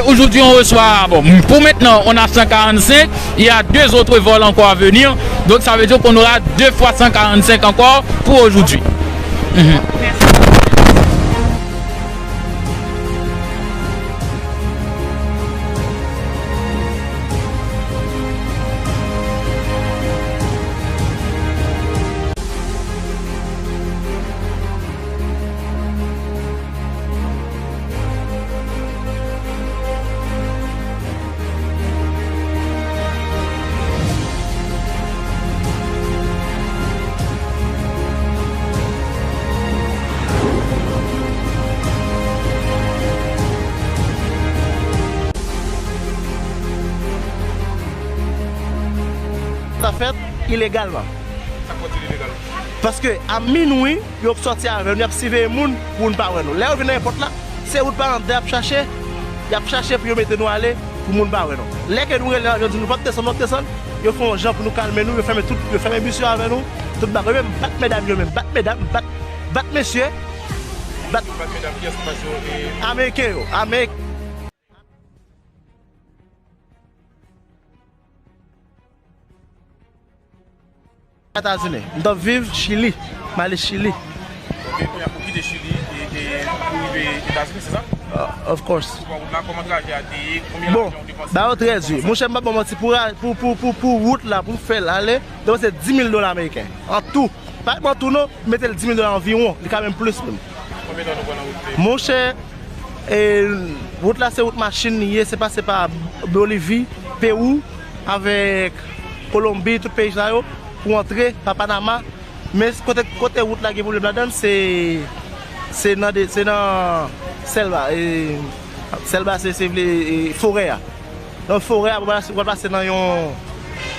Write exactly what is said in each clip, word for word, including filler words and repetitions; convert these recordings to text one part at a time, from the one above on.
Aujourd'hui, on reçoit, bon, pour maintenant, on a cent quarante-cinq, il y a deux autres vols encore à venir, donc ça veut dire qu'on aura deux fois cent quarante-cinq encore pour aujourd'hui. Mhm. Sa fèt ilegalman. Sa k fè w di l ilegal? Paske a minwi, yo sòti avè nou, y ap siveye moun pou moun pa wè nou. Lè yo vin nan èpòt la, se wout Palandè y ap chache, y ap chache pou yo mete nou ale, pou moun pa wè nou. Lè ke nou rele nan avyon, di nou p ap desann, nou p ap desann, yo fè yon jan pou nou kalme nou, yo fèmen tout, yo fèmen bis yo avè nou, tout bagay. Yo menm bat medam yo menm, bat medam, bat, bat mesye, bat. Bat medam, kiyès ki bat yo? E Ameriken yo, Ameriken. Etazini. M t ap viv Chili. M ale Chili. Ok, kounye a ou kite Chili e, e ou rive Etazini, se sa? Ah, of course. Ou pran wout la, kòman trajè a te ye? Konbyen lajan ou depanse? Bon, ba yo trèz wi. Monchè, m p ap ba w manti, pou, pou, pou, pou, pou wout la, pou m fè l ale, m depanse dis mil dola ameriken. An tou. Pa an tou non, mete l dis mil dola anviwon. Li ka menm plis menm. Konbyen tan nou pran nan wout? Monchè, e, wout la se wout machin li ye, se pase pa Bolivi, Pewou, avèk Kolonbi, tout peyi sa yo, pou antre pa Panama. Men kote, kote wout la gen pwoblèm ladan l, se, se nan de, se nan Selva, e, Selva se, se vle, e, forè a. Nan forè a, w al pase nan yon,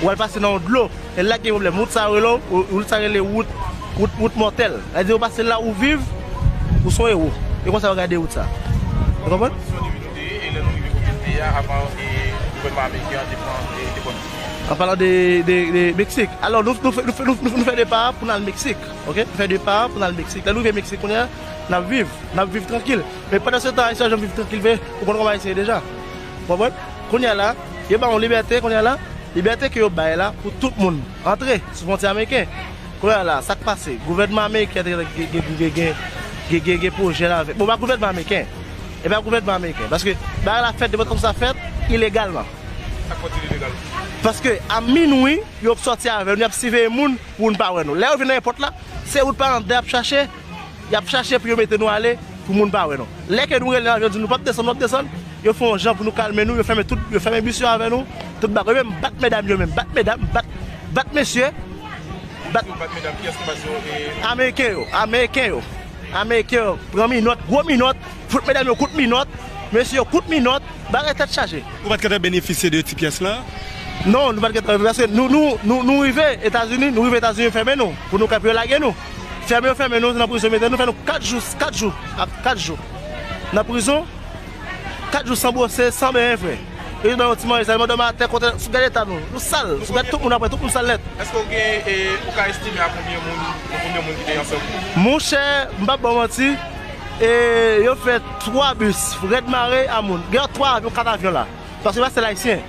w al pase nan yon dlo. E la gen pwoblèm. Wout sa yo rele, wout sa rele wout, wout, wout mòtèl. Sa vle di ou pase la ou viv, ou se yon ewo. E konsa yo gade wout sa. Ou konprann? Kondisyon de vi nou te ye, e lè nou rive kote nou te ye a, avan, e, gouvènman ameriken an te pran, e, te pran nou. An palan de, de, de Meksik. Alò, nou, nou fè, nou fè, nou, nou, nou fè depa a pou n al Meksik. Ok? Nou fè depa a pou n al Meksik. Lè nou rive Meksik kounye a, n ap viv. N ap viv trankil. Men pandan se tan, Ayisyen yo janm viv trankil vre. Ou konn kòman Ayisyen ye deja. Ou konprann? Kounye a la, yo ba yon libète, kounye a la, libète ke yo bay la pou tout moun antre sou fwontyè ameriken. Kounye a la, sa k pase? Gouvènman ameriken te gen, gen, gen pwojè la avèk. Bon, pa gouvènman ameriken. E pa gouvènman ameriken. Paske bagay la fèt, depi sa fèt, ilegalman. Sa k fè w di l ilegal? Paske a minwi, yo sòti avè nou, y ap siveye moun pou moun pa wè nou. Lè yo vin nan èpòt la, se wout Palandè y ap chache, y ap chache pou yo mete nou ale, pou moun pa wè nou. Lè ke nou rele nan avyon, di nou p ap desann, nou p ap desann, yo fè yon jan pou nou kalme nou, yo fèmen tout, yo fèmen bis yo avè nou, tout bagay. Yo menm bat medam yo menm, bat medam, bat, bat mesye, bat. Yo bat medam, kiyès ki bat yo? E Ameriken yo, Ameriken yo. Ameriken yo pran minòt, gwo minòt, fout medam yo kout minòt, mesye yo kout minòt, bagay tèt chaje. Ou pa t gentan benefisye de ti pyès la? Non, nou pa t gentan, paske nou, nou, nou, nou rive Etazini, nou rive Etazini, yo fèmen nou, pou nou ka, pou yo lage nou. Fèmen, yo fèmen nou nan prizon, mete nou, fè nou kat jou, kat jou, ap kat jou nan prizon, kat jou san bwose, san benyen, frè. Yo jis ba yon ti manje, sa, yo mande w atè, kote, sou gade eta nou, nou sal, sou gade tout moun apre, tout moun sal nèt. Èske w gen, e, ou ka estime a konbyen moun, konbyen moun ki te ansanm? Monchè, m p ap ba w manti, e, yo fè twa bis, rèd mare a moun. Gen twa avyon, kat avyon la. Paske pa sèl ayisyen.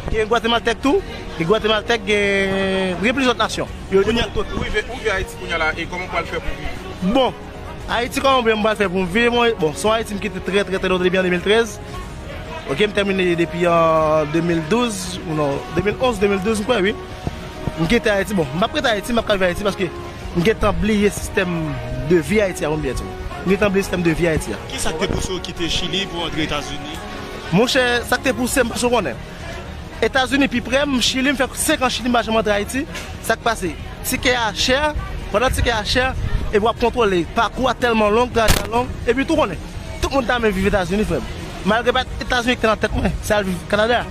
Gen gwatemaltèk tou. Gen gwatemaltèk, gen, gen plizyè lòt nasyon. Yo, kounye a, ou rive, ou rive Ayiti kounye a la, e kòman w pral fè pou viv? Bon, Ayiti, kòman mwen pral fè pou m viv? Mwen, bon, se yon Ayiti m kite trè, trè, trè lontan, depi an de mil trèz. Ok, m tèmine depi an de mil douz, ou non, de mil onz, de mil douz, m kwè, wi. M kite Ayiti, bon, m p ap rete Ayiti, m p ap ka viv Ayiti paske m gentan bliye sistèm de vi Ayiti a, pou m byen di w. M gentan bliye sistèm de vi Ayiti a. Kisa k te pouse w kite Chili pou w antre Etazini? Monchè, sa k te pouse m, paske w konnen, Etazini pi pre m, Chili, m fè senk an Chili, m pa janm antre Ayiti. Sa k pase? Tikè a chè, pandan tikè a chè, epi w ap kontwole, pakou a tèlman long, trajè a long, epi tou konnen, tout moun ta renmen viv Etazini, frè m. Malgre pa t Etazini ki te nan tèt mwen, se al viv Kanada.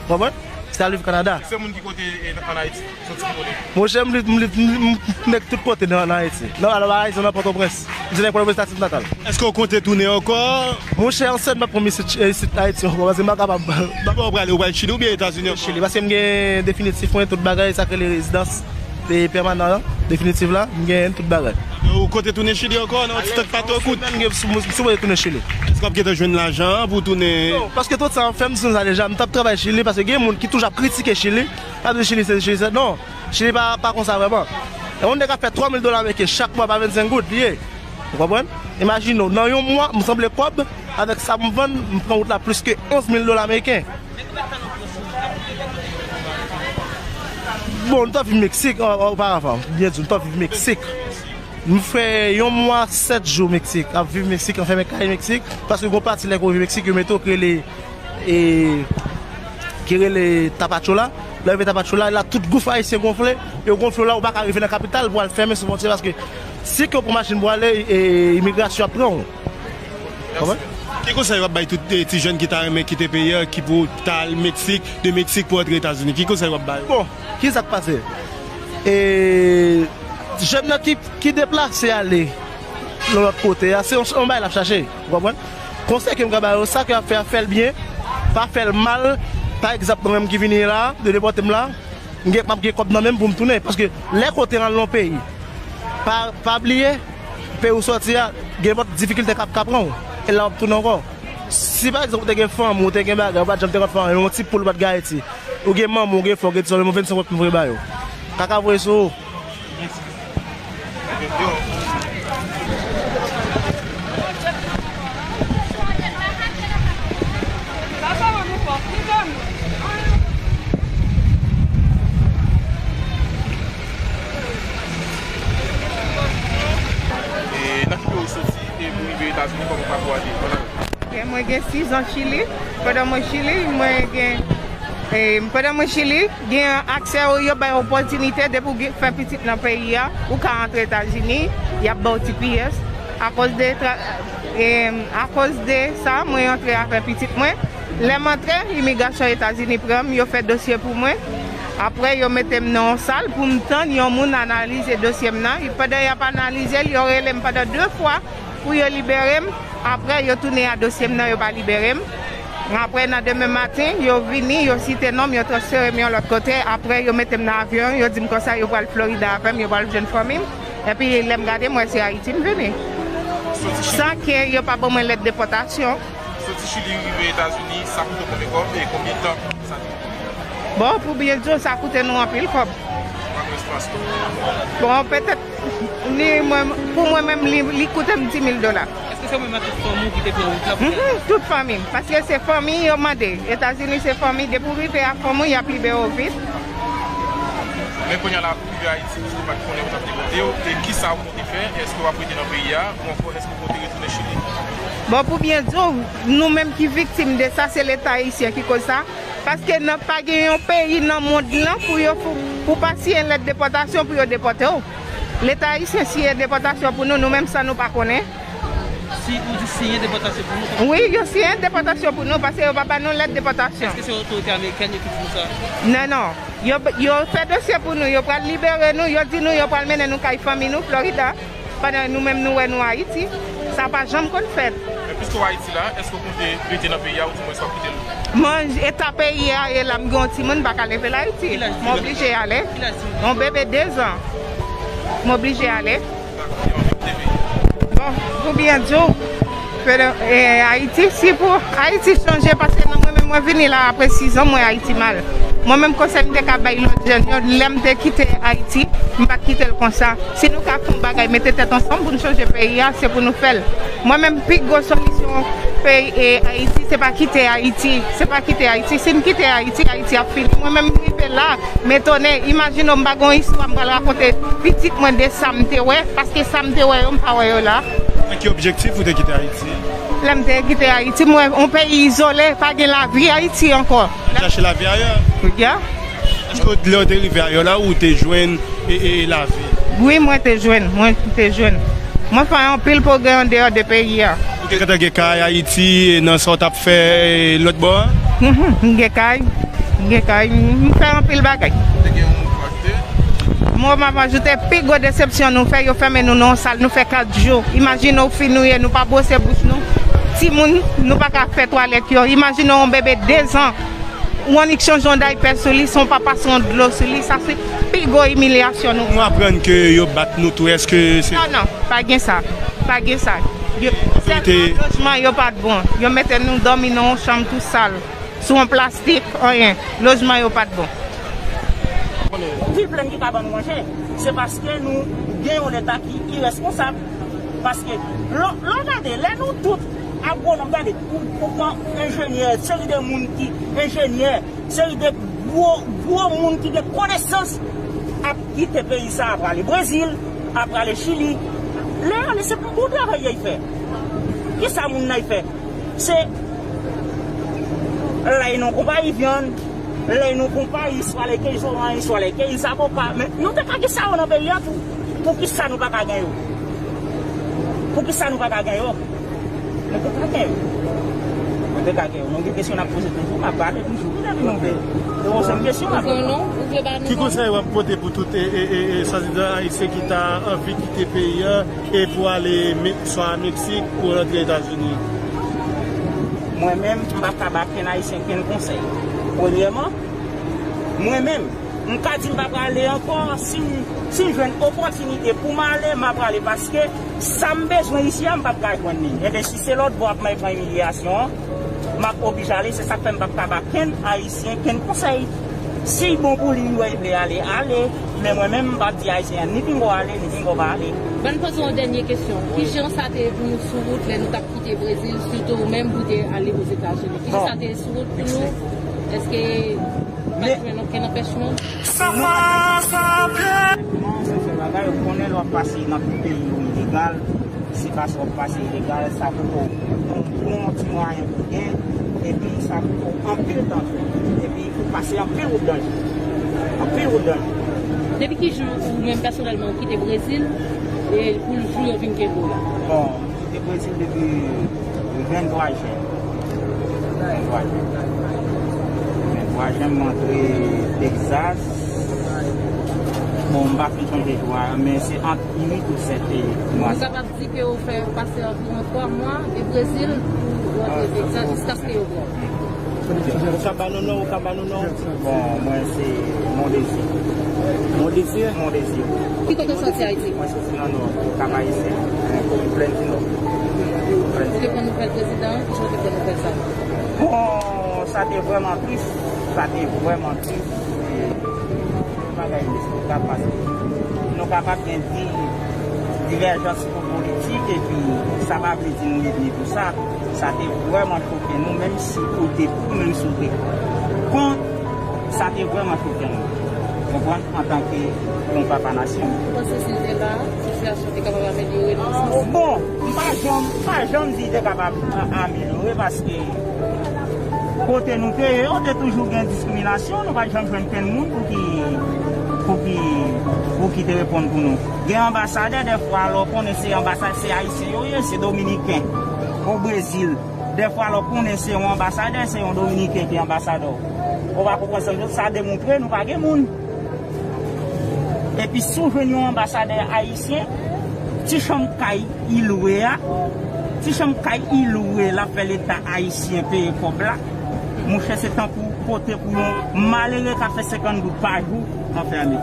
Ou konprann? Se al viv Kanada. Se moun ki kote, e, ann Ayiti? Soti ki kote? Monchè, m lit, m lit, m, m, m nèg tout kote nan, nan Ayiti. Non, alò, Ayiti, nan Pòtoprens. M se nèg Pòtoprens natif natal. Èske w konte tounen ankò? Monchè, ansent m ap pran isit, isit Ayiti ankò, paske m pa kapab. Kibò w prale, ou pral Chili oubyen Etazini ankò? Chili, paske m gen definitif mwen, tout bagay, sa k rele rezidans, e, pèmanan an, definitif la, m gen tout bagay. Ou konte tounen Chili ankò, nan yon ti tan k pa twò kout? Sou, sou, sou tounen Chili. Èske w ap gentan jwenn lajan an pou w tounen? Non, paske tout sa, m fè m di nou sa deja, m t ap travay Chili, paske gen moun ki toujou ap kritike Chili, k ap di Chili se, Chili se, non, Chili pa, pa konsa vrèman. Yon nèg ap fè twa mil dola ameriken chak mwa pa vennsenk goud, li ye. Ou konprann? Imajine w, nan yon mwa, m sanble kòb, avèk sa m vann, m pran wout la plis ke onz mil dola ameriken. Bon, m t ap viv Meksik, o, oparavan, byen di, m t ap viv Meksik. M fè yon mwa, sèt jou Meksik, ap viv Meksik, anfèmen kay Meksik, paske gon pati lè ke w rive Meksik, yo mete w ki rele, e, ki rele Tapachula. Lè w rive Tapachula, la tout gouf ayisyen gonfle, yo gonfle w la, ou pa ka rive nan kapital pou al fèmen sou fwontyè, paske si ke w pran machin pou ale, e, imigrasyon ap pran w. Konprann? Ki konsèy w ap bay tout, e, ti jèn ki ta renmen kite peyi a, ki pou ta al Meksik, de Meksik pou antre Etazini? Ki konsèy w ap ba yo? Bon, ki sa k pase? E, jèn nan ki, ki deplase ale nan lòt kote a, se yon, yon bagay l ap chache, ou konprann? Konsèy ke m ka ba yo, sa ke y ap fè a, fè l byen, pa fè l mal. Pa egzanp, mwen menm ki vini la, yo depòte m la, m gen, m ap gen kòb nan men m pou m tounen. Paske lè ke w te al nan yon peyi, pa, pa bliye, peyi w sòti a, gen nenpòt difikilte k ap, k ap pran w. E la w ap tounen ankò. Si pa egzanp, ou te gen fanmi, ou te gen bagay, ou pa t janm te konn fè anyen, yon ti poul ou pa t gen Ayiti, ou gen manman, ou gen frè, ou gen ti sè, ou vennsenk goud pou voye ba yo. Kaka voye sou ou. E nan ki peyi w soti e pou rive Etazini, kòman pakou a te ye? Mwen gen sis an Chili. Pandan mwen Chili, mwen gen, e, pandan mwen Chili, gen aksè, yo bay opòtinite depi w gen, fè pitit nan peyi a, ou ka antre Etazini, y ap ba w T P S. Akoz de tra-, e, akoz de sa, mwen antre avè pitit mwen. Lè m antre, imigrasyon Etazini pran m, yo fè dosye pou mwen. Apre, yo mete m nan yon sal pou m tann yon moun analize dosye m nan. Pandan y ap analize l, yo rele m pandan de fwa pou yo libere m. Apre, yo tounen a dosye m nan, yo pa libere m. Apre, nan demen maten, yo vini, yo site non m, yo transfere m yon lòt kote. Apre, yo mete m nan avyon, yo di m konsa yo pral Florida avè m, yo pral jwenn fanmi m. Epi, lè m gade, m wè se Ayiti m vini. San ke yo pa ban mwen lèt depòtasyon. Soti Chili rive Etazini, sa koute w konbyen kòb e konbyen tan sa te pran? Bon, pou byen di w, sa koute nou anpil kòb. Bon, petèt, ni mwen, pou mwen menm, li, li koute m dis mil dola. Èske se ou menm ak tout fanmi w ki te pran wout la pou... Mhm, tout fanmi m. Paske se fanmi yo mande. Etazini se fanmi. Depi w rive ak fanmi w, y ap libere w vit. Men kounye a la, pou rive Ayiti, piske w pa t konnen yo t ap depòte w, e kisa w konte fè? Èske w ap rete nan peyi a, ou ankò èske w konte retounen Chili? Bon, pou byen di w, nou menm ki viktim de sa, se Leta ayisyen ki koz sa. Paske nan, pa gen yon peyi nan mond lan pou yo, pou, pou pa siyen lèt depòtasyon pou yo depòte w. Leta ayisyen siyen depòtasyon pou nou, nou menm san nou pa konnen. Si ou di siyen depòtasyon pou nou, kòman? Wi, yo siyen depòtasyon pou nou, paske yo pa ba nou lèt depòtasyon. Èske se otorite amerikèn yo ki di nou sa? Non, non. Yo, yo fè dosye pou nou, yo pral libere nou, yo di nou yo pral mennen nou kay fanmi nou, Florida, pandan nou menm nou wè nou Ayiti. Sa pa janm konn fèt. Men piske w Ayiti la, èske w konte rete nan peyi a oudimwens w ap kite l? Mwen, eta peyi a ye la, m gen yon timoun, m pa ka leve l Ayiti. Ki laj timoun? M oblije ale. Ki laj timoun? Yon bebe de zan. M oblije ale. Bon, pou byen di w, e, Ayiti, si pou Ayiti chanje, paske nan mwen menm, mwen vini la apre sis an, mwen Ayiti mal. Mwen menm konsèy m te ka bay lòt jèn yo, lè m te kite Ayiti, m pa t kite l konsa. Si nou ka fè yon bagay, mete tèt ansanm pou n chanje peyi a, se pou nou fè l. Mwen menm, pi gwo solisyon peyi, e, Ayiti, se pa kite Ayiti, se pa kite Ayiti. Si n kite Ayiti, Ayiti ap fini. Mwen menm, m rive la, m etone. Imajine w, m pa gen yon istwa m pral rakonte pitit mwen de sa m te wè, paske sa m te wè yo, m pa wè yo la. Nan ki objektif ou te kite Ayiti? Lè m te kite Ayiti, m wè yon peyi izole, pa gen lavi Ayiti ankò. Chache lavi ayè? Ya. Èske w, lè w te rive ayè la, ou te jwenn, e, e, lavi? Wi, mwen te jwenn, mwen te jwenn. Mwen fè anpil pwogrè andeyò de peyi a. Ou te gentan gen kay Ayiti, e, nan sa w t ap fè, e, lòt bò a? Mhm, m gen kay, m gen kay, m fè anpil bagay. Ou te gen yon mo pou ajoute? Mo m ap ajoute, pi gwo desepsyon nou fè, yo fèmen nou nan yon sal, nou fè kat jou. Imajine w, fi nou ye, nou pa bwose bouch nou. Timoun, nou pa ka fè twalèt yo. Imajine w, yon bebe de zan. Ou annik chanje yon daypè sou li, san w pa pase yon dlo sou li, sa se pi gwo imilyasyon nou. Nou aprann ke yo bat nou tou, èske se... Non, non, pa gen sa. Pa gen sa. Yo... Èske Lojman yo pa t bon. Yo mete nou dòmi nan yon chanm tou sal. Sou yon plastik, anyen. Lojman yo pa t bon. Ou vin plenn ki pa ban nou manje, se paske nou gen yon Leta ki iresponsab. Paske, lè, lè w gade, lè nou tout agwonòm, gade, ou, ou pran enjenyè, seri de moun ki enjenyè, seri de gwo, gwo moun ki gen konesans ap kite peyi sa a, ap prale Brezil, ap prale Chili. Lè y ale, se pou travay y fè. Kisa moun nan fè? Se lè nou konpayi vyann, lè nou konpayi swa lè kèy zoranj, swa lè kèy zaboka. Men nou te ka gen sa yo nan peyi a tou. Poukisa nou pa ka gen yo? Poukisa nou pa ka gen yo? Nou te ka gen yo. Nou te ka gen yo. Nou gen kesyon n ap poze toujou, m ap pale toujou. Wi, depi nou vle. Se yon sèl kesyon n ap poze. Ki konsèy w ap pote pou tout e, e, e, e, swazidan ayisyen ki ta anvi kite peyi a e pou ale Me-, swa Meksik, pou rantre Etazini? Mwen menm, m pa ka ba kenn ayisyen kenn konsèy. Premyèman, mwen menm, m ka di m pa prale ankò, si m, si m jwenn opòtinite pou m ale, m ap prale, paske sa m bezwen isi a, m p ap ka jwenn li. Ebyen, si se lòt bò ap may pran imilyasyon an, m ap oblije ale, se sa k fè m p ap ka ba kenn ayisyen kenn konsèy. Si l bon pou li, li wè l vle ale, ale, men mwen menm, m p ap di ayisyen an ni pinga w ale, ni pinga w pa ale. Ban m poze w yon dènye kesyon. Ki jan sa te ye pou nou sou wout lè nou t ap kite Brezil, sitou ou menm pou te ale Ozetazini? Ki jan sa te ye sou wout pou nou? Èske pa t jwenn okenn anpèchman? Non, se fè bagay, ou konnen lè w ap pase nan tout peyi yo ilegal, se pa sa w ap pase ilegal, sa koute w yon, yon ti mwayen pou gen, epi sa koute w anpil tan tou. Epi ou pase anpil wout danje. Anpil wout danje. Depi ki jou ou menm pèsonèlman ou kite Brezil, e pou jou yo vin kenbe w la? Bon, kite Brezil depi venntwa jen. Venntwa jen. Venntwa jen, m antre Texas. Bon, m pa fin sonje jou a, men se ant uit ou sèt mwa. Nou kapab di ke ou fè pase anviwon twa mwa de Brezil pou ou antre Texas jiskaske yo pran w. Ou ka ban nou non, ou ka ban nou non. Bon, mwen se Mondésir. Mondésir? Mondésir. Ki kote w soti Ayiti? Mwen soti nan Nò, Kap Ayisyen, Plèn di Nò. Plèn di Nò. Ou te pran nouvèl prezidan, ki jan w te pran nouvèl sa? Bon, sa te vrèman tris, sa te vrèman tris. E, yon bagay inesplikab paske nou kapab gen di, divèjans politik, epi sa pa vle di nou ennmi pou sa. Sa te vrèman choke nou, menm si ou te pou, menm si ou te kont, sa te vrèman choke nou. Konprann? Antanke yon papa nasyon. Ou panse si l te la, sitiyasyon te kapab amelyore nan sans? Bon, m pa janm, m pa janm di l te kapab a-, amelyore, paske kote nou te ye, yo te toujou gen diskriminasyon, nou pa t janm jwenn kenn moun pou ki, pou ki, pou ki te reponn pou nou. Gen anbasadè, dèfwa, lè w konnen se anbasa-, se ayisyen yo ye, se dominiken. O Brezil, dèfwa, lè w konnen se yon anbasadè, se yon dominiken ki anbasadè w. Ou pa konprann sa m di w, sa demontre nou pa gen moun. Epi si w jwenn yon anbasadè ayisyen, ti chanm kay li lwe a, ti chanm kay li lwe, l ap fè Leta ayisyen peye kòb la. Monchè, se tankou pote pou yon malere k ap fè senkant goud pa jou anfèmen.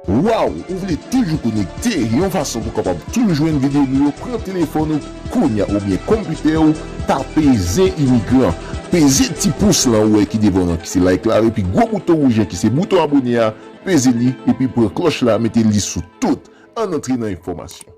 Waw! Ou vle toujou konekte? Yon fason pou w kapab toujou jwenn videyo nou yo, pran telefòn ou kounye a oubyen konpitè w, tape Zen Imigran. Peze ti pous lan ou wè ki devan w lan ki se like la, epi gwo bouton wouj lan ki se bouton abòne a, peze li, epi pran klòch la, mete li sou tout. Ann antre nan enfòmasyon.